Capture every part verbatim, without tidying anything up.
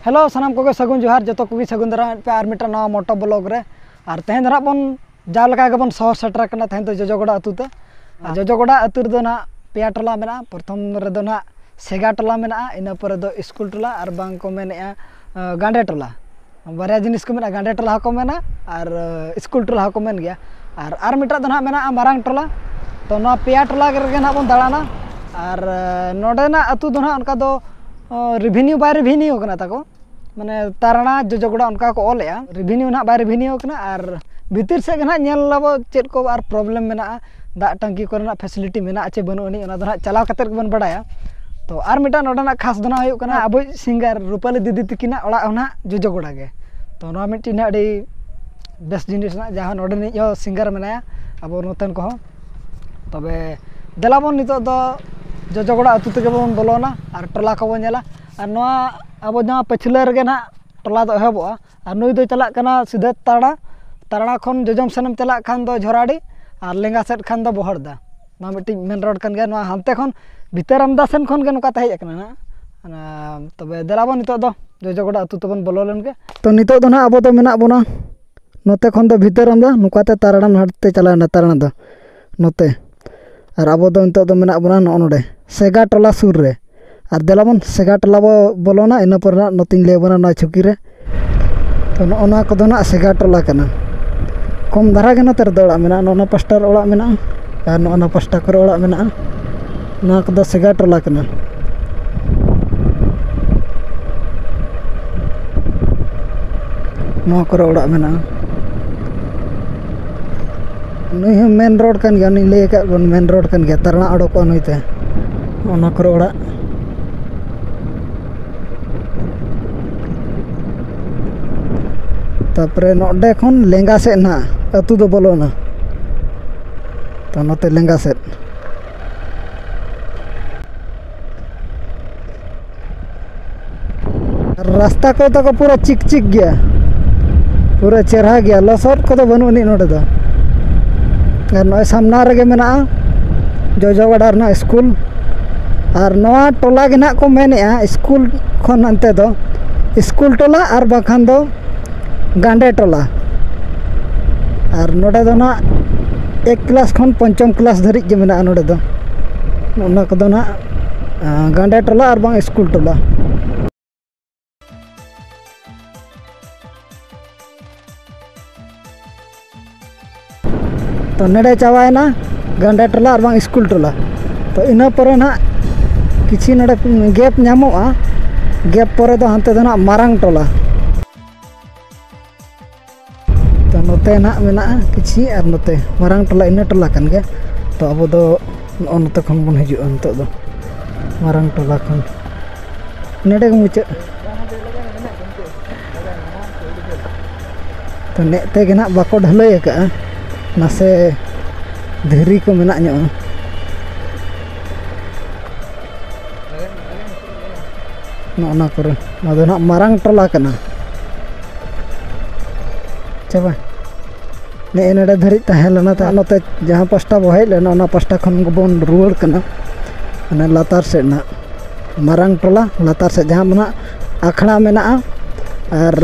Hello, ᱥᱟᱱᱟᱢ ᱠᱚᱜᱮ ᱥᱟᱹᱜᱩᱱ ᱡᱚᱦᱟᱨ, ᱡᱚᱛᱚ ᱠᱚᱜᱮ ᱥᱟᱹᱜᱩᱱ ᱫᱟᱨᱟᱢ ᱯᱮ ᱟᱨ ᱢᱤᱫᱴᱟᱝ ᱱᱟᱣᱟ ᱢᱚᱴᱳ ᱵᱞᱚᱜ ᱨᱮ᱾ ᱟᱨ ᱛᱮᱦᱮᱧ ᱫᱚ ᱱᱟᱦᱟᱜ ᱵᱚᱱ ᱡᱟᱣ ᱞᱮᱠᱟ ᱜᱮᱵᱚᱱ ᱥᱚᱦᱚᱨ ᱥᱮᱴᱮᱨ ᱟᱠᱟᱱᱟ ᱛᱮᱦᱮᱧ ᱫᱚ ᱡᱚᱡᱚᱜᱚᱲᱟ ᱟᱹᱛᱩ ᱛᱮ᱾ ᱟᱨ ᱦᱮᱸ᱾ ᱡᱚᱡᱚᱜᱚᱲᱟ ᱟᱹᱛᱩ ᱨᱮᱫᱚ ᱱᱟᱦᱟᱜ ᱯᱮᱭᱟ ᱴᱚᱞᱟ ᱢᱮᱱᱟᱜᱼᱟ᱾ ᱯᱨᱚᱛᱷᱚᱢ ᱨᱮᱫᱚ ᱱᱟᱦᱟᱜ ᱥᱮᱜᱟ ᱴᱚᱞᱟ ᱢᱮᱱᱟᱜᱼᱟ, ᱤᱱᱟᱹ ᱯᱚᱨᱮ ᱫᱚ ᱥᱠᱩᱞ ᱴᱚᱞᱟ ᱟᱨ ᱵᱟᱝ ᱠᱚ ᱢᱮᱱᱮᱫᱼᱟ, ᱟᱸ, ᱜᱟᱸᱰᱮ ᱴᱚᱞᱟ᱾ ᱵᱟᱨᱭᱟ ᱡᱤᱱᱤᱥ ᱠᱚ ᱢᱮᱱᱟᱜᱼᱟ, ᱜᱟᱸᱰᱮ ᱴᱚᱞᱟ ᱦᱚᱸᱠᱚ ᱢᱮᱱᱟ ᱟᱨ, ᱟᱸ, ᱥᱠᱩᱞ ᱴᱚᱞᱟ ᱦᱚᱸᱠᱚ ᱢᱮᱱ ᱜᱮᱭᱟ᱾ ᱟᱨ, ᱟᱨ ᱢᱤᱫᱴᱟᱝ ᱫᱚ ᱱᱟᱦᱟᱜ ᱢᱮᱱᱟᱜᱼᱟ ᱢᱟᱨᱟᱝ ᱴᱚᱞᱟ᱾ ᱛᱚ ᱱᱚᱣᱟ ᱯᱮᱭᱟ ᱴᱚᱞᱟ ᱨᱮᱜᱮ ᱱᱟᱦᱟᱜ ᱵᱚᱱ ᱫᱟᱬᱟᱱᱟ᱾ ᱟᱨ, ᱟᱸ, ᱱᱚᱰᱮᱱᱟᱜ ᱟᱹᱛᱩ ᱫᱚ ᱱᱟᱦᱟᱜ ᱚᱱᱠᱟ ᱫᱚ, ᱟᱸ, ᱨᱮᱵᱷᱤᱱᱤᱭᱩ ᱵᱟᱭ ᱨᱮᱵᱷᱤᱱᱤᱭᱩ ᱠᱟᱱᱟ ᱛᱟᱠᱚ, ᱢᱟᱱᱮ ᱛᱟᱨᱟᱲᱟ ᱡᱚᱡᱚᱜᱚᱲᱟ ᱚᱱᱠᱟ ᱠᱚ ᱚᱞᱮᱜᱼᱟ᱾ ᱨᱮᱵᱷᱤᱱᱤᱭᱩ ᱱᱟᱦᱟᱜ ᱵᱟᱭ ᱨᱮᱵᱷᱤᱱᱤᱭᱩ ᱠᱟᱱᱟ᱾ ᱟᱨ ᱵᱷᱤᱛᱤᱨ ᱥᱮᱫ ᱜᱮ ᱱᱟᱦᱟᱜ ᱧᱮᱞ ᱟᱵᱚ ᱪᱮᱫ ᱠᱚ ᱟᱨ ᱯᱨᱚᱵᱞᱮᱢ ᱢᱮᱱᱟᱜᱼᱟ, ᱫᱟᱜ ᱴᱟᱝᱠᱤ ᱠᱚᱨᱮᱱᱟᱜ ᱯᱷᱮᱥᱤᱞᱤᱴᱤ ᱢᱮᱱᱟᱜᱼᱟ ᱪᱮ ᱵᱟᱹᱱᱩᱜ ᱟᱹᱱᱤᱡ, ᱚᱱᱟ ᱫᱚ ᱱᱟᱦᱟᱜ ᱪᱟᱞᱟᱣ ᱠᱟᱛᱮᱫ ᱜᱮᱵᱚᱱ ᱵᱟᱰᱟᱭᱟ᱾ ᱛᱚ ᱟᱨ ᱢᱤᱫᱴᱟᱝ ᱱᱚᱰᱮᱱᱟᱜ ᱠᱷᱟᱥ ᱫᱚ ᱱᱟᱦᱟᱜ ᱦᱩᱭᱩᱜ ᱠᱟᱱᱟ ᱟᱵᱚᱭᱤᱡ ᱥᱤᱝᱜᱟᱨ ᱨᱩᱯᱟᱞᱤ ᱫᱤᱫᱤ ᱛᱤᱠᱤᱱᱟᱜ ᱚᱲᱟᱜ ᱦᱚᱸ ᱱᱟᱦᱟᱜ ᱡᱚᱡᱚᱜᱚᱲᱟ ᱜᱮ᱾ ᱛᱚ ᱱᱚᱣᱟ ᱢᱤᱫᱴᱤᱡ ᱱᱟᱦᱟᱜ ᱟᱹᱰᱤ ᱵᱮᱥ ᱡᱤᱱᱤᱥ ᱱᱟᱦᱟᱜ, ᱡᱟᱦᱟᱸ ᱱᱚᱰᱮᱱᱤᱡ ᱦᱚᱸ ᱥᱤᱝᱜᱟᱨ ᱢᱮᱱᱟᱭᱟ ᱟᱵᱚ ᱱᱚᱛᱮᱱ ᱠᱚᱦᱚᱸ᱾ ᱛᱚᱵᱮ ᱫᱮᱞᱟ ᱵᱚᱱ ᱱᱤᱛᱚᱜ ᱫᱚ ᱡᱚᱡᱚᱜᱚᱲᱟ ᱟᱹᱛᱩ ᱛᱮᱜᱮ ᱵᱚᱱ ᱵᱚᱞᱚᱱᱟ ᱟᱨ ᱴᱚᱞᱟ ᱠᱚᱵᱚᱱ ᱧᱮᱞᱟ᱾ ᱟᱨ ᱱᱚᱣᱟ ᱟᱵᱚ ᱡᱟᱦᱟᱸ ᱯᱟᱹᱪᱷᱞᱟᱹ ᱨᱮᱜᱮ ᱱᱟᱦᱟᱜ ᱴᱚᱞᱟ ᱫᱚ ᱮᱦᱚᱵᱚᱜᱼᱟ᱾ ᱟᱨ ᱱᱩᱭ ᱫᱚᱭ ᱪᱟᱞᱟᱜ ᱠᱟᱱᱟ ᱥᱤᱫᱷᱟᱹ ᱛᱟᱲᱟ, ᱛᱟᱲᱟ ᱠᱷᱚᱱ ᱡᱚᱡᱚᱢ ᱥᱮᱱᱮᱢ ᱪᱟᱞᱟᱜ ᱠᱷᱟᱱ ᱫᱚ ᱡᱷᱚᱨᱟᱰᱤ, ᱟᱨ ᱞᱮᱸᱜᱟ ᱥᱮᱫ ᱠᱷᱟᱱ ᱫᱚ ᱵᱚᱦᱚᱲᱫᱟ᱾ ᱱᱚᱣᱟ ᱢᱤᱫᱴᱤᱡ ᱢᱮᱱ ᱨᱳᱰ ᱠᱟᱱ ᱜᱮᱭᱟ᱾ ᱱᱚᱣᱟ ᱦᱟᱱᱛᱮ ᱠᱷᱚᱱ ᱵᱷᱤᱛᱟᱹᱨ ᱟᱢᱫᱟ ᱥᱮᱱ ᱠᱷᱚᱱ ᱜᱮ ᱱᱚᱝᱠᱟ ᱛᱮ ᱦᱮᱡ ᱟᱠᱟᱱᱟ ᱱᱟᱦᱟᱜ᱾ ᱚᱱᱟ, ᱛᱚᱵᱮ ᱫᱮᱞᱟ ᱵᱚᱱ ᱱᱤᱛᱚᱜ ᱫᱚ ᱡᱚᱡᱚᱜᱚᱲᱟ ᱟᱹᱛᱩ ᱛᱮᱵᱚᱱ ᱵᱚᱞᱚ ᱞᱮᱱ ᱜᱮ᱾ ᱛᱚ ᱱᱤᱛᱚᱜ ᱫᱚ ᱱᱟᱦᱟᱜ ᱟᱵᱚ ᱫᱚ ᱢᱮᱱᱟᱜ ᱵᱚᱱᱟ ᱱᱚᱛᱮ ᱠᱷᱚᱱ ᱫᱚ ᱵᱷᱤᱛᱟᱹᱨ ᱟᱢᱫᱟ, ᱱᱚᱝᱠᱟ ᱛᱮ ᱛᱟᱨᱟᱲᱟᱢ ᱦᱟᱴ ᱛᱮ ᱪᱟᱞᱟᱣ ᱮᱱᱟ, ᱛᱟᱨᱟᱲᱟ ᱫᱚ ᱱᱚᱛᱮ᱾ ᱟᱨ ᱟᱵᱚ ᱫᱚ ᱱᱤᱛᱚᱜ ᱫᱚ ᱢᱮᱱᱟᱜ ᱵᱚᱱᱟ ᱱᱚᱜᱼᱚ ᱱᱚᱰᱮ ᱥᱮᱜᱟ ᱴᱚᱞᱟ ᱥᱩᱨ ᱨᱮ᱾ ᱟᱨ ᱫᱮᱞᱟ ᱵᱚᱱ ᱥᱮᱜᱟ ᱴᱚᱞᱟ ᱵᱚ ᱵᱚᱞᱚᱱᱟ, ᱤᱱᱟᱹ ᱯᱚᱨᱮ ᱱᱟᱜ ᱱᱚᱛᱮᱧ ᱞᱟᱹᱭ ᱟᱵᱚᱱᱟ ᱱᱚᱣᱟ ᱪᱷᱩᱠᱤ ᱨᱮ᱾ ᱛᱚ ᱱᱚᱜᱼᱚ ᱱᱚᱣᱟ ᱠᱚᱫᱚ ᱱᱟᱜ ᱥᱮᱜᱟ ᱴᱚᱞᱟ ᱠᱟᱱᱟ᱾ ᱠᱚᱢ ᱫᱷᱟᱨᱟ ᱜᱮ ᱱᱚᱛᱮ ᱨᱮᱫᱚ ᱚᱲᱟᱜ ᱢᱮᱱᱟᱜᱼᱟ᱾ ᱱᱚᱜᱼᱚ ᱱᱟ ᱯᱟᱥᱴᱟ ᱨᱮ ᱚᱲᱟᱜ ᱢᱮᱱᱟᱜᱼᱟ ᱟᱨ ᱱᱚᱜᱼᱚ ᱱᱟ ᱯᱟᱥᱴᱟ ᱠᱚᱨᱮ ᱚᱲᱟᱜ ᱢᱮᱱᱟᱜᱼᱟ᱾ ᱱᱚᱣᱟ ᱠᱚᱫᱚ ᱥᱮᱜᱟ ᱴᱚᱞᱟ ᱠᱟᱱᱟ᱾ ᱱᱚᱣᱟ ᱠᱚᱨᱮ ᱚᱲᱟᱜ ᱢᱮᱱᱟᱜᱼᱟ᱾ ᱱᱩᱭ ᱦᱚᱸ ᱢᱮᱱ ᱨᱳᱰ ᱠᱟᱱ ᱜᱮᱭᱟ, ᱩᱱᱤᱧ ᱞᱟᱹᱭ ᱟᱠᱟᱫ ᱵᱚᱱ, ᱢᱮᱱ ᱨᱳᱰ ᱠᱟᱱ ᱜᱮᱭᱟ, ᱛᱟᱨᱟᱲᱟ ᱚᱰᱚᱠᱚᱜᱼᱟ ᱱᱩᱭ ᱛᱮ᱾ ᱚᱱᱟ ᱠᱚᱨᱮ ᱚᱲᱟᱜ᱾ ᱛᱟᱨᱯᱚᱨᱮ ᱱᱚᱰᱮ ᱠᱷᱚᱱ ᱞᱮᱸᱜᱟ ᱥᱮᱫ ᱱᱟᱦᱟᱜ ᱟᱹᱛᱩ ᱫᱚ ᱵᱚᱞᱚᱱᱟ᱾ ᱛᱚ ᱱᱚᱛᱮ ᱞᱮᱸᱜᱟ ᱥᱮᱫ᱾ ᱨᱟᱥᱛᱟ ᱠᱚ ᱛᱟᱠᱚ ᱯᱩᱨᱟᱹ ᱪᱤᱠᱪᱤᱠ ᱜᱮᱭᱟ, ᱯᱩᱨᱟᱹ ᱪᱮᱨᱦᱟ ᱜᱮᱭᱟ, ᱞᱚᱥᱚᱫ ᱠᱚᱫᱚ ᱵᱟᱹᱱᱩᱜ ᱟᱹᱱᱤᱡ ᱱᱚᱰᱮ ᱫᱚ᱾ ᱟᱨ ᱱᱚᱜᱼᱚᱭ ᱥᱟᱢᱱᱟ ᱨᱮᱜᱮ ᱢᱮᱱᱟᱜᱼᱟ ᱡᱚᱡᱚ ᱜᱟᱰᱟ ᱨᱮᱱᱟᱜ ᱥᱠᱩᱞ᱾ ᱟᱨ ᱱᱚᱣᱟ ᱴᱚᱞᱟ ᱜᱮ ᱱᱟᱦᱟᱜ ᱠᱚ ᱢᱮᱱᱮᱜᱼᱟ ᱥᱠᱩᱞ ᱠᱷᱚᱱ ᱦᱟᱱᱛᱮ ᱫᱚ ᱥᱠᱩᱞ ᱴᱚᱞᱟ ᱟᱨ ᱵᱟᱝᱠᱷᱟᱱ ᱫᱚ ᱜᱟᱸᱰᱮ ᱴᱚᱞᱟ᱾ ᱟᱨ ᱱᱚᱰᱮ ᱫᱚ ᱱᱟᱜ ᱮᱠ ᱠᱞᱟᱥ ᱠᱷᱚᱱ ᱯᱚᱧᱪᱚᱢ ᱠᱞᱟᱥ ᱫᱷᱟᱹᱨᱤᱡ ᱜᱮ ᱢᱮᱱᱟᱜᱼᱟ ᱱᱚᱰᱮ ᱫᱚ᱾ ᱚᱱᱟ ᱠᱚᱫᱚ ᱱᱟᱜ, ᱟᱸ, ᱜᱟᱸᱰᱮ ᱴᱚᱞᱟ ᱟᱨ ᱵᱟᱝ ᱥᱠᱩᱞ ᱴᱚᱞᱟ᱾ ᱛᱚ ᱱᱚᱰᱮ ᱪᱟᱵᱟᱭᱮᱱᱟ ᱜᱟᱸᱰᱮ ᱴᱚᱞᱟ ᱟᱨ ᱵᱟᱝ ᱥᱠᱩᱞ ᱴᱚᱞᱟ᱾ ᱛᱚ ᱤᱱᱟᱹ ᱯᱚᱨᱮ ᱱᱟᱦᱟᱜ ᱠᱤᱪᱷᱤ ᱱᱚᱰᱮ ᱜᱮᱯ ᱧᱟᱢᱚᱜᱼᱟ, ᱜᱮᱯ ᱯᱚᱨᱮ ᱫᱚ ᱦᱟᱱᱛᱮ ᱫᱚ ᱱᱟᱦᱟᱜ ᱢᱟᱨᱟᱝ ᱴᱚᱞᱟ᱾ ᱛᱚ ᱱᱚᱛᱮ ᱱᱟᱦᱟᱜ ᱢᱮᱱᱟᱜᱼᱟ ᱠᱤᱪᱷᱤ ᱟᱨ ᱱᱚᱛᱮ ᱢᱟᱨᱟᱝ ᱴᱚᱞᱟ, ᱤᱱᱟᱹ ᱴᱚᱞᱟ ᱠᱟᱱ ᱜᱮᱭᱟ᱾ ᱛᱚ ᱟᱵᱚ ᱫᱚ ᱱᱚᱜᱼᱚ ᱱᱚᱛᱮ ᱠᱷᱚᱱ ᱵᱚᱱ ᱦᱤᱡᱩᱜᱼᱟ ᱱᱤᱛᱚᱜ ᱫᱚ ᱢᱟᱨᱟᱝ ᱴᱚᱞᱟ ᱠᱷᱚᱱ᱾ ᱱᱚᱰᱮ ᱜᱮ ᱢᱩᱪᱟᱹᱫ᱾ ᱛᱚ ᱱᱮᱜ ᱛᱮᱜᱮ ᱱᱟᱜ ᱵᱟᱠᱚ ᱰᱷᱟᱹᱞᱟᱹᱭ ᱟᱠᱟᱜᱼᱟ, ᱱᱟᱥᱮ ᱫᱷᱤᱨᱤ ᱠᱚ ᱢᱮᱱᱟᱜ ᱧᱚᱜᱼᱟ᱾ ᱱᱚᱜᱼᱚ ᱱᱚᱣᱟ ᱠᱚᱨᱮ, ᱱᱚᱣᱟ ᱫᱚ ᱱᱟᱜ ᱢᱟᱨᱟᱝ ᱴᱚᱞᱟ ᱠᱟᱱᱟ᱾ ᱪᱟᱵᱟ᱾ ᱱᱮᱜᱼᱮ ᱱᱚᱰᱮ ᱫᱷᱟᱹᱨᱤᱡ ᱛᱟᱦᱮᱸ ᱞᱮᱱᱟ᱾ ᱛᱟ-, ᱱᱚᱛᱮ ᱡᱟᱦᱟᱸ ᱯᱟᱥᱴᱟ ᱵᱚ ᱦᱮᱡ ᱞᱮᱱᱟ, ᱚᱱᱟ ᱯᱟᱥᱴᱟ ᱠᱷᱚᱱ ᱜᱮᱵᱚᱱ ᱨᱩᱣᱟᱹᱲ ᱠᱟᱱᱟ, ᱢᱟᱱᱮ ᱞᱟᱛᱟᱨ ᱥᱮᱫ ᱱᱟᱜ ᱢᱟᱨᱟᱝ ᱴᱚᱞᱟ ᱞᱟᱛᱟᱨ ᱥᱮᱫ, ᱡᱟᱦᱟᱸ ᱫᱚ ᱱᱟᱜ ᱟᱠᱷᱲᱟ ᱢᱮᱱᱟᱜᱼᱟ᱾ ᱟᱨ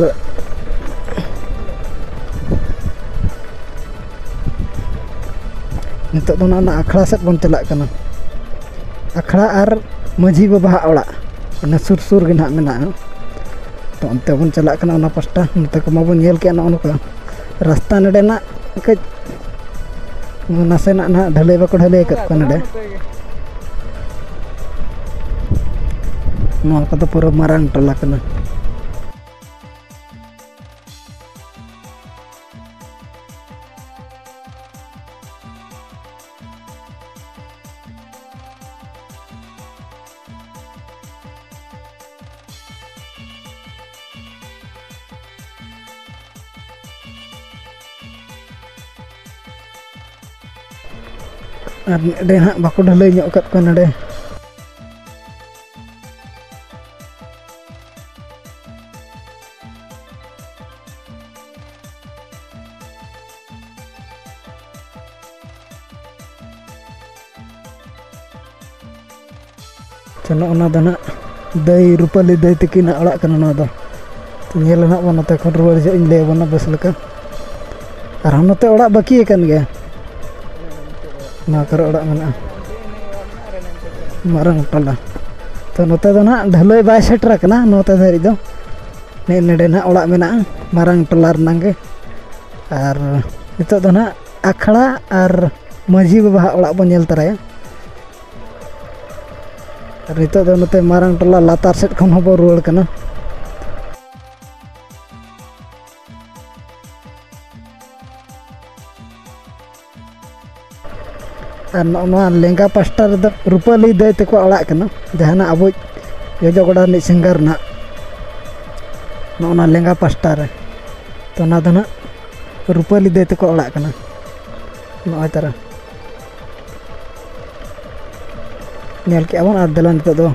ᱱᱤᱛᱚᱜ ᱫᱚ ᱱᱟᱜ ᱚᱱᱟ ᱟᱠᱷᱲᱟ ᱥᱮᱫ ᱵᱚᱱ ᱪᱟᱞᱟᱜ ᱠᱟᱱᱟ᱾ ᱟᱠᱷᱲᱟ ᱟᱨ ᱢᱟᱹᱡᱷᱤ ᱵᱟᱵᱟᱣᱟᱜ ᱚᱲᱟᱜ ᱚᱱᱟ ᱥᱩᱨ ᱥᱩᱨ ᱜᱮ ᱱᱟᱜ ᱢᱮᱱᱟᱜᱼᱟ᱾ ᱛᱚ ᱚᱱᱛᱮ ᱵᱚᱱ ᱪᱟᱞᱟᱜ ᱠᱟᱱᱟ, ᱚᱱᱟ ᱯᱟᱥᱴᱟ᱾ ᱱᱚᱛᱮ ᱠᱚᱢᱟ ᱵᱚᱱ ᱧᱮᱞ ᱠᱮᱜᱼᱟ, ᱱᱚᱜᱼᱚ ᱱᱚᱝᱠᱟ ᱨᱟᱥᱛᱟ ᱱᱚᱰᱮᱱᱟᱜ ᱠᱟᱹᱡ ᱱᱟᱥᱮᱱᱟᱜ ᱱᱟᱦᱟᱜ ᱰᱷᱟᱹᱞᱟᱹᱭ ᱵᱟᱠᱚ ᱰᱷᱟᱹᱞᱟᱹᱭ ᱟᱠᱟᱫ ᱠᱚᱣᱟ ᱱᱚᱰᱮ᱾ ᱱᱚᱣᱟ ᱠᱚᱫᱚ ᱯᱩᱨᱟᱹ ᱢᱟᱨᱟᱝ ᱴᱚᱞᱟ ᱠᱟᱱᱟ᱾ ᱟᱨ ᱱᱚᱰᱮ ᱦᱟᱸᱜ ᱵᱟᱠᱚ ᱰᱷᱟᱹᱞᱟᱹᱭ ᱧᱚᱜ ᱟᱠᱟᱫ ᱠᱚᱣᱟ ᱱᱚᱰᱮ᱾ ᱟᱪᱪᱷᱟ, ᱱᱚᱜᱼᱚ ᱱᱚᱣᱟ ᱫᱚ ᱱᱟᱜ ᱫᱟᱹᱭ, ᱨᱩᱯᱟᱹᱞᱤ ᱫᱟᱹᱭ ᱛᱟᱹᱠᱤᱱᱟᱜ ᱚᱲᱟᱜ ᱠᱟᱱᱟ ᱱᱚᱣᱟ ᱫᱚ᱾ ᱧᱮᱞ ᱱᱟᱦᱟᱜ ᱵᱚᱱ ᱱᱚᱛᱮ ᱠᱷᱚᱱ ᱨᱩᱣᱟᱹᱲ ᱡᱚᱦᱚᱜ ᱤᱧ ᱞᱟᱹᱭ ᱟᱵᱚᱱᱟ ᱵᱮᱥ ᱞᱮᱠᱟ᱾ ᱟᱨᱦᱚᱸ ᱱᱚᱛᱮ ᱚᱲᱟᱜ ᱵᱟᱹᱠᱤ ᱟᱠᱟᱱ ᱜᱮᱭᱟ᱾ ᱱᱚᱣᱟ ᱠᱚᱨᱮ ᱚᱲᱟᱜ ᱢᱮᱱᱟᱜᱼᱟ᱾ ᱢᱟᱨᱟᱝ ᱴᱚᱞᱟ᱾ ᱛᱚ ᱱᱚᱛᱮ ᱫᱚ ᱱᱟᱦᱟᱜ ᱰᱷᱟᱹᱞᱟᱹᱭ ᱵᱟᱭ ᱥᱮᱴᱮᱨ ᱟᱠᱟᱱᱟ ᱱᱚᱛᱮ ᱫᱷᱟᱹᱨᱤᱡ ᱫᱚ᱾ ᱱᱮᱜᱼᱮ ᱱᱮᱰᱮ ᱱᱟᱦᱟᱜ ᱚᱲᱟᱜ ᱢᱮᱱᱟᱜᱼᱟ ᱢᱟᱨᱟᱝ ᱴᱚᱞᱟ ᱨᱮᱱᱟᱝ ᱜᱮ᱾ ᱟᱨ ᱱᱤᱛᱚᱜ ᱫᱚ ᱱᱟᱦᱟᱜ ᱟᱠᱷᱲᱟ ᱟᱨ ᱢᱟᱹᱡᱷᱤ ᱵᱟᱵᱟᱣᱟᱜ ᱚᱲᱟᱜ ᱵᱚᱱ ᱧᱮᱞ ᱛᱚᱨᱟᱭᱟ᱾ ᱟᱨ ᱱᱤᱛᱚᱜ ᱫᱚ ᱱᱚᱛᱮ ᱢᱟᱨᱟᱝ ᱴᱚᱞᱟ ᱞᱟᱛᱟᱨ ᱥᱮᱫ ᱠᱷᱚᱱ ᱦᱚᱸᱵᱚᱱ ᱨᱩᱣᱟᱹᱲ ᱠᱟᱱᱟ᱾ ᱟᱨ ᱱᱚᱜᱼᱚ ᱱᱚᱣᱟ ᱞᱮᱸᱜᱟ ᱯᱟᱥᱴᱟ ᱨᱮᱫᱚ ᱨᱩᱯᱟᱹᱞᱤ ᱫᱟᱹᱭ ᱛᱟᱠᱚᱣᱟᱜ ᱚᱲᱟᱜ ᱠᱟᱱᱟ, ᱡᱟᱦᱟᱱᱟᱜ ᱟᱵᱚᱭᱤᱡ ᱡᱚᱡᱚ ᱜᱚᱰᱟ ᱨᱤᱱᱤᱡ ᱥᱤᱝᱜᱟᱨ ᱨᱮᱱᱟᱜ᱾ ᱱᱚᱜᱼᱚ ᱱᱚᱣᱟ ᱞᱮᱸᱜᱟ ᱯᱟᱥᱴᱟ ᱨᱮ, ᱛᱚ ᱚᱱᱟ ᱫᱚ ᱱᱟᱜ ᱨᱩᱯᱟᱹᱞᱤ ᱫᱟᱹᱭ ᱛᱟᱠᱚᱣᱟᱜ ᱚᱲᱟᱜ ᱠᱟᱱᱟ᱾ ᱱᱚᱜᱼᱚᱭ ᱛᱟᱨᱟ ᱧᱮᱞ ᱠᱮᱜᱼᱟ ᱵᱚᱱ, ᱟᱨ ᱫᱮᱞᱟ ᱱᱤᱛᱚᱜ ᱫᱚ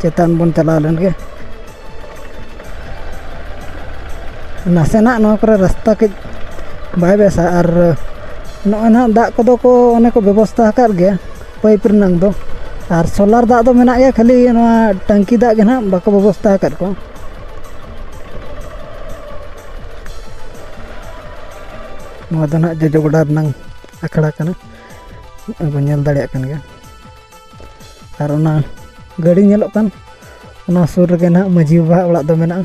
ᱪᱮᱛᱟᱱ ᱵᱚᱱ ᱪᱟᱞᱟᱣ ᱞᱮᱱ ᱜᱮ᱾ ᱱᱟᱥᱮᱱᱟᱜ ᱱᱚᱣᱟ ᱠᱚᱨᱮ ᱨᱟᱥᱛᱟ ᱠᱟᱹᱡ ᱵᱟᱭ ᱵᱮᱥᱟ, ᱟᱨ ᱱᱚᱜᱼᱚᱭ ᱱᱟᱦᱟᱜ ᱫᱟᱜ ᱠᱚᱫᱚ ᱠᱚ ᱚᱱᱮ ᱠᱚ ᱵᱮᱵᱚᱥᱛᱷᱟ ᱟᱠᱟᱫ ᱜᱮᱭᱟ ᱯᱟᱭᱤᱯ ᱨᱮᱱᱟᱝ ᱫᱚ, ᱟᱨ ᱥᱳᱞᱟᱨ ᱫᱟᱜ ᱫᱚ ᱢᱮᱱᱟᱜ ᱜᱮᱭᱟ, ᱠᱷᱟᱹᱞᱤ ᱱᱚᱣᱟ ᱴᱟᱝᱠᱤ ᱫᱟᱜ ᱜᱮ ᱱᱟᱦᱟᱜ ᱵᱟᱠᱚ ᱵᱮᱵᱚᱥᱛᱷᱟ ᱟᱠᱟᱫ ᱠᱚᱣᱟ᱾ ᱱᱚᱣᱟ ᱫᱚ ᱱᱟᱦᱟᱜ ᱡᱚᱡᱚ ᱜᱚᱰᱟ ᱨᱮᱱᱟᱝ ᱟᱠᱷᱲᱟ ᱠᱟᱱᱟ, ᱱᱚᱜᱼᱚᱭ ᱵᱚᱱ ᱧᱮᱞ ᱫᱟᱲᱮᱭᱟᱜ ᱠᱟᱱ ᱜᱮᱭᱟ᱾ ᱟᱨ ᱚᱱᱟ ᱜᱟᱹᱰᱤ ᱧᱮᱞᱚᱜ ᱠᱟᱱ, ᱚᱱᱟ ᱥᱩᱨ ᱨᱮᱜᱮ ᱱᱟᱦᱟᱜ ᱢᱟᱹᱡᱷᱤ ᱵᱟᱵᱟᱣᱟᱜ ᱚᱲᱟᱜ ᱫᱚ ᱢᱮᱱᱟᱜᱼᱟ᱾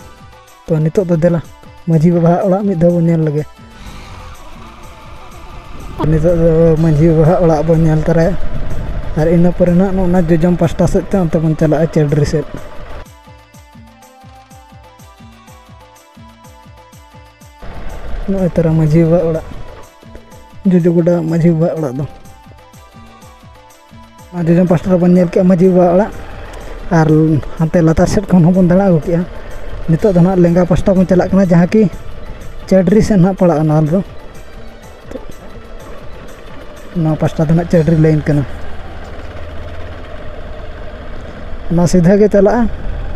ᱛᱚ ᱱᱤᱛᱚᱜ ᱫᱚ ᱫᱮᱞᱟ ᱢᱟᱹᱡᱷᱤ ᱵᱟᱵᱟᱣᱟᱜ ᱚᱲᱟᱜ ᱢᱤᱫ ᱫᱷᱟᱣ ᱵᱚᱱ ᱧᱮᱞ ᱞᱮᱜᱮ᱾ ᱱᱤᱛᱚᱜ ᱫᱚ ᱢᱟᱹᱡᱷᱤ ᱵᱟᱵᱟᱣᱟᱜ ᱚᱲᱟᱜ ᱵᱚᱱ ᱧᱮᱞ ᱛᱚᱨᱟᱭᱟ, ᱟᱨ ᱤᱱᱟᱹ ᱯᱚᱨᱮ ᱱᱟᱦᱟᱜ ᱱᱚᱜᱼᱚ ᱱᱟ ᱡᱚᱡᱚᱢ ᱯᱟᱥᱴᱟ ᱥᱮᱫ ᱛᱮ ᱚᱱᱛᱮ ᱵᱚᱱ ᱪᱟᱞᱟᱜᱼᱟ ᱪᱟᱹᱰᱨᱤ ᱥᱮᱫ᱾ ᱱᱚᱜᱼᱚᱭ ᱛᱟᱨᱟ ᱢᱟᱹᱡᱷᱤ ᱵᱟᱵᱟᱣᱟᱜ ᱚᱲᱟᱜ, ᱡᱚᱡᱚ ᱜᱚᱰᱟ ᱢᱟᱹᱡᱷᱤ ᱵᱟᱵᱟᱣᱟᱜ ᱚᱲᱟᱜ ᱫᱚ᱾ ᱚᱱᱟ ᱡᱚᱡᱚᱢ ᱯᱟᱥᱴᱟ ᱨᱮᱵᱚᱱ ᱧᱮᱞ ᱠᱮᱜᱼᱟ ᱢᱟᱹᱡᱷᱤ ᱵᱟᱵᱟᱣᱟᱜ ᱚᱲᱟᱜ, ᱟᱨ ᱦᱟᱱᱛᱮ ᱞᱟᱛᱟᱨ ᱥᱮᱫ ᱠᱷᱚᱱ ᱦᱚᱸᱵᱚᱱ ᱫᱟᱬᱟ ᱟᱹᱜᱩ ᱠᱮᱜᱼᱟ᱾ ᱱᱤᱛᱚᱜ ᱫᱚ ᱱᱟᱦᱟᱜ ᱞᱮᱸᱜᱟ ᱯᱟᱥᱴᱟ ᱵᱚᱱ ᱪᱟᱞᱟᱜ ᱠᱟᱱᱟ, ᱡᱟᱦᱟᱸ ᱠᱤ ᱪᱟᱹᱰᱨᱤ ᱥᱮᱫ ᱱᱟᱦᱟᱜ ᱯᱟᱲᱟᱜᱼᱟ ᱱᱚᱣᱟ ᱫᱚ᱾ ᱱᱚᱣᱟ ᱯᱟᱥᱴᱟ ᱫᱚ ᱱᱟᱦᱟᱜ ᱪᱟᱹᱰᱨᱤ ᱞᱟᱭᱤᱱ ᱠᱟᱱᱟ᱾ ᱚᱱᱟ ᱥᱤᱫᱷᱟᱹ ᱜᱮ ᱪᱟᱞᱟᱜᱼᱟ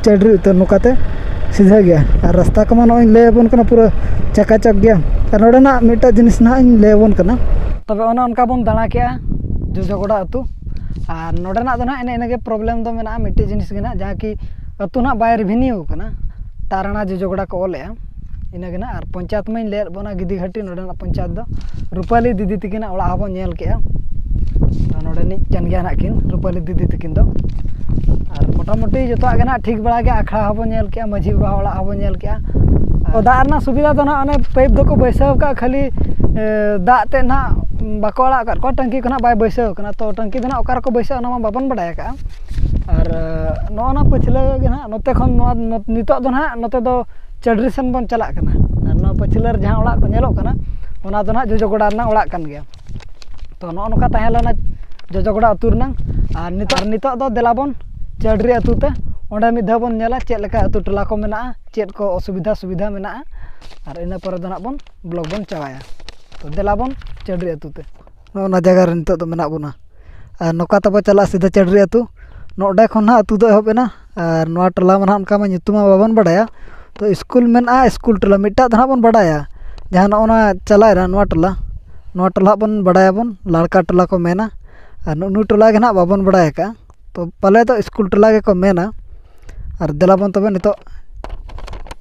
ᱪᱟᱹᱰᱨᱤ ᱩᱛᱟᱹᱨ, ᱱᱚᱝᱠᱟᱛᱮ ᱥᱤᱫᱷᱟᱹ ᱜᱮᱭᱟ᱾ ᱟᱨ ᱨᱟᱥᱛᱟ ᱠᱚᱢᱟ ᱱᱚᱜᱼᱚᱭ ᱤᱧ ᱞᱟᱹᱭ ᱟᱵᱚᱱ ᱠᱟᱱᱟ, ᱯᱩᱨᱟᱹ ᱪᱟᱠᱟᱪᱚᱠ ᱜᱮᱭᱟ᱾ ᱟᱨ ᱱᱚᱰᱮᱱᱟᱜ ᱢᱤᱫᱴᱟᱝ ᱡᱤᱱᱤᱥ ᱱᱟᱦᱟᱜ ᱤᱧ ᱞᱟᱹᱭ ᱟᱵᱚᱱ ᱠᱟᱱᱟ᱾ ᱛᱚᱵᱮ ᱚᱱᱮ ᱚᱱᱠᱟ ᱵᱚᱱ ᱫᱟᱬᱟ ᱠᱮᱜᱼᱟ ᱡᱚᱡᱚᱜᱚᱰᱟ ᱟᱹᱛᱩ᱾ ᱟᱨ ᱱᱚᱰᱮᱱᱟᱜ ᱫᱚ ᱱᱟᱦᱟᱜ ᱮᱱᱮ ᱤᱱᱟᱹᱜᱮ ᱯᱨᱚᱵᱞᱮᱢ ᱫᱚ ᱢᱮᱱᱟᱜᱼᱟ, ᱢᱤᱫᱴᱮᱡ ᱡᱤᱱᱤᱥ ᱜᱮ ᱱᱟᱦᱟᱜ, ᱡᱟᱦᱟᱸ ᱠᱤ ᱟᱹᱛᱩ ᱱᱟᱦᱟᱜ ᱵᱟᱭ ᱨᱮᱵᱷᱮᱱᱤᱭᱩ ᱠᱟᱱᱟ᱾ ᱛᱟᱨᱟᱱᱟ ᱡᱚᱡᱚᱜᱚᱲᱟ ᱠᱚ ᱚᱞᱮᱜᱼᱟ᱾ ᱤᱱᱟᱹᱜᱮ ᱱᱟᱜ᱾ ᱟᱨ ᱯᱚᱧᱪᱟᱭᱮᱛ ᱢᱟᱧ ᱞᱟᱹᱭᱟᱫ ᱵᱚᱱᱟ, ᱜᱤᱫᱤᱜᱷᱟᱴᱤ ᱱᱚᱰᱮᱱᱟᱜ ᱯᱚᱧᱪᱟᱭᱮᱛ ᱫᱚ᱾ ᱨᱩᱯᱟᱞᱤ ᱫᱤᱫᱤ ᱛᱟᱹᱠᱤᱱᱟᱜ ᱚᱲᱟᱜ ᱦᱚᱸᱵᱚᱱ ᱧᱮᱞ ᱠᱮᱜᱼᱟ᱾ ᱛᱚ ᱱᱚᱰᱮᱱᱤᱡ ᱠᱟᱱ ᱜᱮᱭᱟ ᱱᱟᱜ ᱠᱤᱱ, ᱨᱩᱯᱟᱞᱤ ᱫᱤᱫᱤ ᱛᱟᱹᱠᱤᱱ ᱫᱚ᱾ ᱟᱨ ᱢᱚᱴᱟᱢᱩᱴᱤ ᱡᱚᱛᱚᱣᱟᱜ ᱜᱮ ᱱᱟᱜ ᱴᱷᱤᱠ ᱵᱟᱲᱟ ᱜᱮᱭᱟ᱾ ᱟᱠᱷᱲᱟ ᱦᱚᱸᱵᱚᱱ ᱧᱮᱞ ᱠᱮᱜᱼᱟ, ᱢᱟᱹᱡᱷᱤ ᱵᱟᱵᱟ ᱚᱲᱟᱜ ᱦᱚᱸᱵᱚᱱ ᱧᱮᱞ ᱠᱮᱜᱼᱟ᱾ ᱛᱚ ᱫᱟᱜ ᱨᱮᱱᱟᱜ ᱥᱩᱵᱤᱫᱷᱟ ᱫᱚ ᱱᱟᱜ ᱚᱱᱮ ᱯᱟᱭᱤᱯ ᱫᱚᱠᱚ ᱵᱟᱹᱭᱥᱟᱹᱣ ᱠᱟᱜᱼᱟ, ᱠᱷᱟᱹᱞᱤ, ᱮ, ᱫᱟᱜ ᱛᱮᱫ ᱱᱟᱜ ᱵᱟᱠᱚ ᱟᱲᱟᱜ ᱟᱠᱟᱫ ᱠᱚᱣᱟ, ᱴᱟᱝᱠᱤ ᱠᱚ ᱱᱟᱜ ᱵᱟᱭ ᱵᱟᱹᱭᱥᱟᱹᱣ ᱠᱟᱱᱟ᱾ ᱛᱚ ᱴᱟᱝᱠᱤ ᱫᱚ ᱱᱟᱜ ᱚᱠᱟ ᱨᱮᱠᱚ ᱵᱟᱹᱭᱥᱟᱹᱣᱟ ᱚᱱᱟ ᱢᱟ ᱵᱟᱵᱚᱱ ᱵᱟᱰᱟᱭ ᱟᱠᱟᱫᱼᱟ᱾ ᱟᱨ, ᱮ, ᱱᱚᱜᱼᱚ ᱱᱟ ᱯᱟᱹᱪᱷᱞᱟᱹ ᱜᱮ ᱱᱟᱜ ᱱᱚᱛᱮ ᱠᱷᱚᱱ ᱱᱚᱣᱟ ᱱᱚ-, ᱱᱤᱛᱚᱜ ᱫᱚ ᱱᱟᱜ ᱱᱚᱛᱮ ᱫᱚ ᱪᱟᱹᱰᱨᱤ ᱥᱮᱱ ᱵᱚᱱ ᱪᱟᱞᱟᱜ ᱠᱟᱱᱟ᱾ ᱟᱨ ᱱᱚᱣᱟ ᱯᱟᱹᱪᱷᱞᱟᱹ ᱨᱮ ᱡᱟᱦᱟᱸ ᱚᱲᱟᱜ ᱠᱚ ᱧᱮᱞᱚᱜ ᱠᱟᱱᱟ, ᱚᱱᱟ ᱫᱚ ᱱᱟᱜ ᱡᱚᱡᱚ ᱜᱚᱰᱟ ᱨᱮᱱᱟᱜ ᱚᱲᱟᱜ ᱠᱟᱱ ᱜᱮᱭᱟ᱾ ᱛᱚ ᱱᱚᱜᱼᱚ ᱱᱚᱝᱠᱟ ᱛᱟᱦᱮᱸ ᱞᱮᱱᱟ ᱡᱚᱡᱚ ᱜᱚᱰᱟ ᱟᱹᱛᱩ ᱨᱮᱱᱟᱝ᱾ ᱟᱨ ᱱᱤᱛᱚᱜ, ᱟᱨ ᱱᱤᱛᱚᱜ ᱫᱚ ᱫᱮᱞᱟ ᱵᱚᱱ ᱪᱟᱹᱰᱨᱤ ᱟᱹᱛᱩ ᱛᱮ, ᱚᱸᱰᱮ ᱢᱤᱫ ᱫᱷᱟᱣ ᱵᱚᱱ ᱧᱮᱞᱟ ᱪᱮᱫ ᱞᱮᱠᱟ ᱟᱹᱛᱩ ᱴᱚᱞᱟ ᱠᱚ ᱢᱮᱱᱟᱜᱼᱟ, ᱪᱮᱫ ᱠᱚ ᱚᱥᱩᱵᱤᱫᱷᱟ ᱥᱩᱵᱤᱫᱷᱟ ᱢᱮᱱᱟᱜᱼᱟ᱾ ᱟᱨ ᱤᱱᱟᱹ ᱯᱚᱨᱮ ᱫᱚ ᱱᱟᱜ ᱵᱚᱱ ᱵᱞᱚᱜ ᱵᱚᱱ ᱪᱟᱵᱟᱭᱟ᱾ ᱛᱚ ᱫᱮᱞᱟ ᱵᱚᱱ ᱪᱟᱹᱰᱨᱤ ᱟᱹᱛᱩ ᱛᱮ᱾ ᱱᱚᱜᱼᱚ ᱱᱟ ᱡᱟᱭᱜᱟ ᱨᱮ ᱱᱤᱛᱚᱜ ᱫᱚ ᱢᱮᱱᱟᱜ ᱵᱚᱱᱟ᱾ ᱟᱨ ᱱᱚᱝᱠᱟ ᱛᱮᱵᱚ ᱪᱟᱞᱟᱜᱼᱟ ᱥᱤᱫᱷᱟᱹ ᱪᱟᱹᱰᱨᱤ ᱟᱹᱛᱩ᱾ ᱱᱚᱰᱮ ᱠᱷᱚᱱ ᱱᱟᱦᱟᱜ ᱟᱹᱛᱩ ᱫᱚ ᱮᱦᱚᱵ ᱮᱱᱟ᱾ ᱟᱨ ᱱᱚᱣᱟ ᱴᱚᱞᱟ ᱢᱟ ᱱᱟᱦᱟᱜ ᱚᱱᱠᱟ ᱢᱟ ᱧᱩᱛᱩᱢ ᱢᱟ ᱵᱟᱵᱚᱱ ᱵᱟᱰᱟᱭᱟ᱾ ᱛᱚ ᱥᱠᱩᱞ ᱢᱮᱱᱟᱜᱼᱟ, ᱥᱠᱩᱞ ᱴᱚᱞᱟ ᱢᱤᱫᱴᱟᱜ ᱫᱚ ᱱᱟᱦᱟᱜ ᱵᱚᱱ ᱵᱟᱰᱟᱭᱟ, ᱡᱟᱦᱟᱸ ᱱᱚᱜᱼᱚ ᱱᱟ ᱪᱟᱞᱟᱣᱮᱱᱟ ᱱᱚᱣᱟ ᱴᱚᱞᱟ, ᱱᱚᱣᱟ ᱴᱚᱞᱟ ᱦᱟᱸᱜ ᱵᱚᱱ ᱵᱟᱰᱟᱭᱟᱵᱚᱱ, ᱞᱟᱲᱠᱟ ᱴᱚᱞᱟ ᱠᱚ ᱢᱮᱱᱟ᱾ ᱟᱨ ᱱᱩᱜᱼᱩ ᱱᱩᱭ ᱴᱚᱞᱟ ᱜᱮ ᱱᱟᱦᱟᱜ ᱵᱟᱵᱚᱱ ᱵᱟᱰᱟᱭ ᱟᱠᱟᱫᱼᱟ᱾ ᱛᱚ ᱯᱟᱞᱮ ᱫᱚ ᱥᱠᱩᱞ ᱴᱚᱞᱟ ᱜᱮᱠᱚ ᱢᱮᱱᱟ᱾ ᱟᱨ ᱫᱮᱞᱟ ᱵᱚᱱ ᱛᱚᱵᱮ ᱱᱤᱛᱚᱜ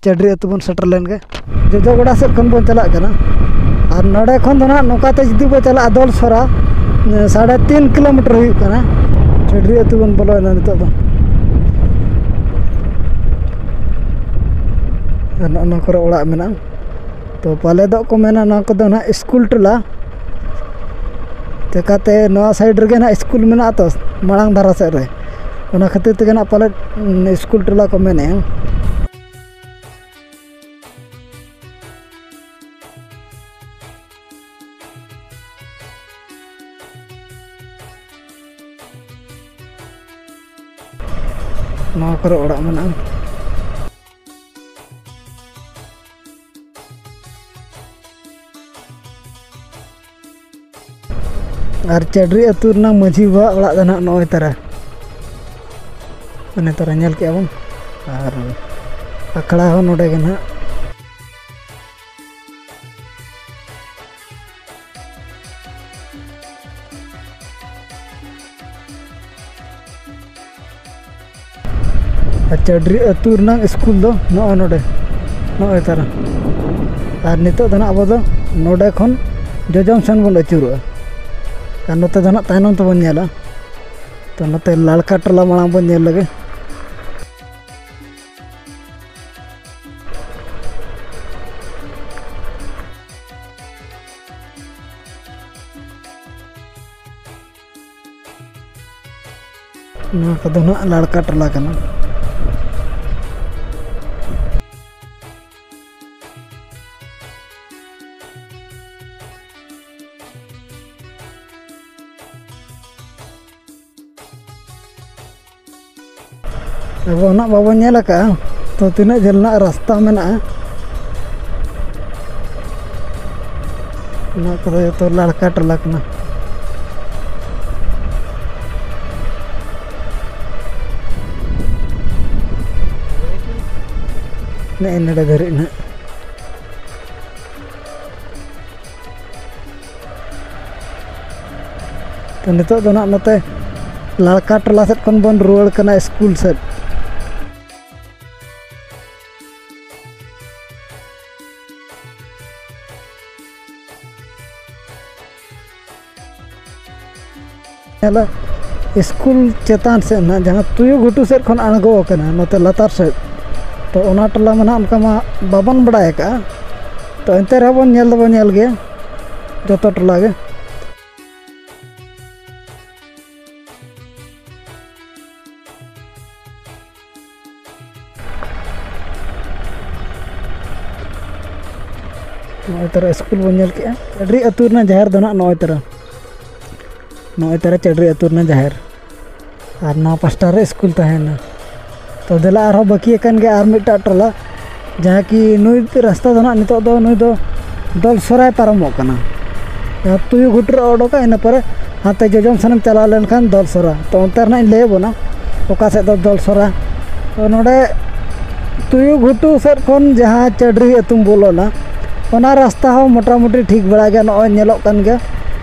ᱪᱟᱹᱰᱨᱤ ᱟᱹᱛᱩ ᱵᱚᱱ ᱥᱮᱴᱮᱨ ᱞᱮᱱ ᱜᱮ᱾ ᱡᱚᱡᱚ ᱜᱚᱰᱟ ᱥᱮᱫ ᱠᱷᱚᱱ ᱵᱚᱱ ᱪᱟᱞᱟᱜ ᱠᱟᱱᱟ᱾ ᱟᱨ ᱱᱚᱰᱮ ᱠᱷᱚᱱ ᱫᱚ ᱱᱟᱦᱟᱜ ᱱᱚᱝᱠᱟ ᱛᱮ ᱡᱩᱫᱤ ᱵᱚᱱ ᱪᱟᱞᱟᱜᱼᱟ, ᱫᱚᱞ ᱥᱚᱨᱟ, ᱥᱟᱲᱮ ᱛᱤᱱ ᱠᱤᱞᱳᱢᱤᱴᱟᱨ ᱦᱩᱭᱩᱜ ᱠᱟᱱᱟ᱾ ᱪᱟᱹᱰᱨᱤ ᱟᱹᱛᱩ ᱵᱚᱱ ᱵᱚᱞᱚᱭᱮᱱᱟ ᱱᱤᱛᱚᱜ ᱫᱚ᱾ ᱟᱨ ᱱᱚᱜᱼᱚ ᱱᱚᱣᱟ ᱠᱚᱨᱮ ᱚᱲᱟᱜ ᱢᱮᱱᱟᱜᱼᱟ᱾ ᱛᱚ ᱯᱟᱞᱮ ᱫᱚ ᱠᱚ ᱢᱮᱱᱟ ᱱᱚᱣᱟ ᱠᱚᱫᱚ ᱱᱟᱦᱟᱜ ᱥᱠᱩᱞ ᱴᱚᱞᱟ᱾ ᱪᱮᱠᱟᱛᱮ ᱱᱚᱣᱟ ᱥᱟᱭᱤᱰ ᱨᱮᱜᱮ ᱱᱟᱦᱟᱜ ᱥᱠᱩᱞ ᱢᱮᱱᱟᱜᱼᱟ ᱛᱚ, ᱢᱟᱲᱟᱝ ᱫᱷᱟᱨᱟ ᱥᱮᱫ ᱨᱮ᱾ ᱚᱱᱟ ᱠᱷᱟᱹᱛᱤᱨ ᱛᱮᱜᱮ ᱱᱟᱦᱟᱜ ᱯᱟᱞᱮᱫ, ᱩᱸ, ᱥᱠᱩᱞ ᱴᱚᱞᱟ ᱠᱚ ᱢᱮᱱᱮᱜᱼᱟ᱾ ᱱᱚᱣᱟ ᱠᱚᱨᱮ ᱚᱲᱟᱜ ᱢᱮᱱᱟᱜᱼᱟ᱾ ᱟᱨ ᱪᱟᱹᱰᱨᱤ ᱟᱹᱛᱩ ᱨᱮᱱᱟᱜ ᱢᱟᱹᱡᱷᱤ ᱵᱟᱵᱟᱣᱟᱜ ᱚᱲᱟᱜ ᱫᱚ ᱱᱟᱦᱟᱜ ᱱᱚᱜᱼᱚᱭ ᱛᱟᱨᱟ, ᱚᱱᱮ ᱛᱟᱨᱟ ᱧᱮᱞ ᱠᱮᱜᱼᱟ ᱵᱚᱱ᱾ ᱟᱨ ᱟᱠᱷᱲᱟ ᱦᱚᱸ ᱱᱚᱰᱮ ᱜᱮ ᱱᱟᱦᱟᱜ᱾ ᱟᱨ ᱪᱟᱹᱰᱨᱤ ᱟᱹᱛᱩ ᱨᱮᱱᱟᱜ ᱥᱠᱩᱞ ᱫᱚ ᱱᱚᱜᱼᱚᱭ ᱱᱚᱰᱮ, ᱱᱚᱜᱼᱚᱭ ᱛᱟᱨᱟ᱾ ᱟᱨ ᱱᱤᱛᱚᱜ ᱫᱚ ᱱᱟᱜ ᱟᱵᱚ ᱫᱚ ᱱᱚᱰᱮ ᱠᱷᱚᱱ ᱡᱚᱡᱚᱢ ᱥᱮᱱ ᱵᱚᱱ ᱟᱹᱪᱩᱨᱚᱜᱼᱟ᱾ ᱟᱨ ᱱᱚᱛᱮ ᱫᱚ ᱱᱟᱜ ᱛᱟᱭᱱᱚᱢ ᱛᱮᱵᱚᱱ ᱧᱮᱞᱟ᱾ ᱛᱚ, ᱱᱚᱛᱮ ᱞᱟᱲᱠᱟ ᱴᱚᱞᱟ ᱢᱟᱲᱟᱝ ᱵᱚᱱ ᱧᱮᱞ ᱞᱮᱜᱮ᱾ ᱱᱚᱣᱟ ᱠᱚᱫᱚ ᱱᱟᱜ ᱞᱟᱲᱠᱟ ᱴᱚᱞᱟ ᱠᱟᱱᱟ᱾ ᱟᱵᱚ ᱱᱟᱜ ᱵᱟᱵᱚᱱ ᱧᱮᱞ ᱟᱠᱟᱫᱼᱟ, ᱛᱚ ᱛᱤᱱᱟᱹᱜ ᱡᱷᱟᱹᱞ ᱱᱟᱜ ᱨᱟᱥᱛᱟ ᱢᱮᱱᱟᱜᱼᱟ᱾ ᱱᱚᱣᱟ ᱠᱚᱫᱚ ᱡᱚᱛᱚ ᱞᱟᱲᱠᱟ ᱴᱚᱞᱟ ᱠᱟᱱᱟ᱾ ᱱᱮᱜᱼᱮ ᱱᱚᱰᱮ ᱫᱷᱟᱹᱨᱤᱡ ᱱᱟᱜ᱾ ᱛᱚ, ᱱᱤᱛᱚᱜ ᱫᱚ ᱱᱟᱜ ᱱᱚᱛᱮ ᱞᱟᱲᱠᱟ ᱴᱚᱞᱟ ᱥᱮᱫ ᱠᱷᱚᱱ ᱵᱚᱱ ᱨᱩᱣᱟᱹᱲ ᱠᱟᱱᱟ ᱥᱠᱩᱞ ᱥᱮᱫ᱾ ᱧᱮᱞᱟ, ᱥᱠᱩᱞ ᱪᱮᱛᱟᱱ ᱥᱮᱫ ᱱᱟᱜ ᱡᱟᱦᱟᱸ ᱛᱩᱭᱩ ᱜᱷᱩᱴᱩ ᱥᱮᱫ ᱠᱷᱚᱱ ᱟᱬᱜᱚ ᱟᱠᱟᱱᱟ ᱱᱚᱛᱮ ᱞᱟᱛᱟᱨ ᱥᱮᱫ, ᱛᱚ ᱚᱱᱟ ᱴᱚᱞᱟ ᱢᱟ ᱱᱟᱜ ᱚᱱᱠᱟ ᱢᱟ ᱵᱟᱵᱚᱱ ᱵᱟᱲᱟᱭ ᱟᱠᱟᱜᱼᱟ᱾ ᱛᱚ ᱮᱱᱛᱮ ᱨᱮᱦᱚᱸ ᱵᱚᱱ ᱧᱮᱞ ᱫᱚᱵᱚᱱ ᱧᱮᱞ ᱜᱮᱭᱟ ᱡᱚᱛᱚ ᱴᱚᱞᱟ ᱜᱮ᱾ ᱱᱚᱜᱼᱚᱭ ᱛᱟᱨᱟ ᱥᱠᱩᱞ ᱵᱚᱱ ᱧᱮᱞ ᱠᱮᱜᱼᱟ᱾ ᱪᱟᱹᱰᱨᱤ ᱟᱹᱛᱩ ᱨᱮᱱᱟᱜ ᱡᱟᱦᱮᱨ ᱫᱚ ᱱᱟᱜ ᱱᱚᱜᱼᱚᱭ ᱛᱟᱨᱟ, ᱱᱚᱜᱼᱚᱭ ᱛᱟᱨᱟ ᱪᱟᱹᱰᱨᱤ ᱟᱹᱛᱩ ᱨᱮᱱᱟᱜ ᱡᱟᱦᱮᱨ᱾ ᱟᱨ ᱱᱚᱣᱟ ᱯᱟᱥᱴᱟ ᱨᱮ ᱥᱠᱩᱞ ᱛᱟᱦᱮᱱᱟ᱾ ᱛᱚ ᱫᱮᱞᱟ, ᱟᱨᱦᱚᱸ ᱵᱟᱹᱠᱤ ᱟᱠᱟᱱ ᱜᱮᱭᱟ ᱟᱨ ᱢᱤᱫᱴᱟᱜ ᱴᱚᱞᱟ, ᱡᱟᱦᱟᱸ ᱠᱤ ᱱᱩᱭ ᱨᱟᱥᱛᱟ ᱫᱚ ᱱᱟᱜ ᱱᱤᱛᱚᱜ ᱫᱚ ᱱᱩᱭ ᱫᱚ ᱫᱚᱞᱥᱚᱨᱟᱭ ᱯᱟᱨᱚᱢᱚᱜ ᱠᱟᱱᱟ᱾ ᱡᱟᱦᱟᱸ ᱛᱩᱭᱩ ᱜᱷᱩᱴᱩ ᱨᱮ ᱚᱰᱚᱠᱟ, ᱤᱱᱟᱹ ᱯᱚᱨᱮ ᱦᱟᱱᱛᱮ ᱡᱚᱡᱚᱢ ᱥᱮᱱᱮᱢ ᱪᱟᱞᱟᱣ ᱞᱮᱱᱠᱷᱟᱱ ᱫᱚᱞᱥᱚᱨᱟ᱾ ᱛᱚ ᱚᱱᱛᱮ ᱨᱮᱱᱟᱜ ᱤᱧ ᱞᱟᱹᱭ ᱟᱵᱚᱱᱟ ᱚᱠᱟ ᱥᱮᱫ ᱫᱚ ᱫᱚᱞᱥᱚᱨᱟ᱾ ᱛᱚ ᱱᱚᱰᱮ ᱛᱩᱭᱩ ᱜᱷᱩᱴᱩ ᱥᱮᱫ ᱠᱷᱚᱱ ᱡᱟᱦᱟᱸ ᱪᱟᱹᱰᱨᱤ ᱟᱹᱛᱩᱢ ᱵᱚᱞᱚᱱᱟ, ᱚᱱᱟ ᱨᱟᱥᱛᱟ ᱦᱚᱸ ᱢᱚᱴᱟᱢᱩᱴᱤ ᱴᱷᱤᱠ ᱵᱟᱲᱟ ᱜᱮᱭᱟ᱾ ᱱᱚᱜᱼᱚᱭ ᱧᱮᱞᱚᱜ ᱠᱟᱱ ᱜᱮᱭᱟ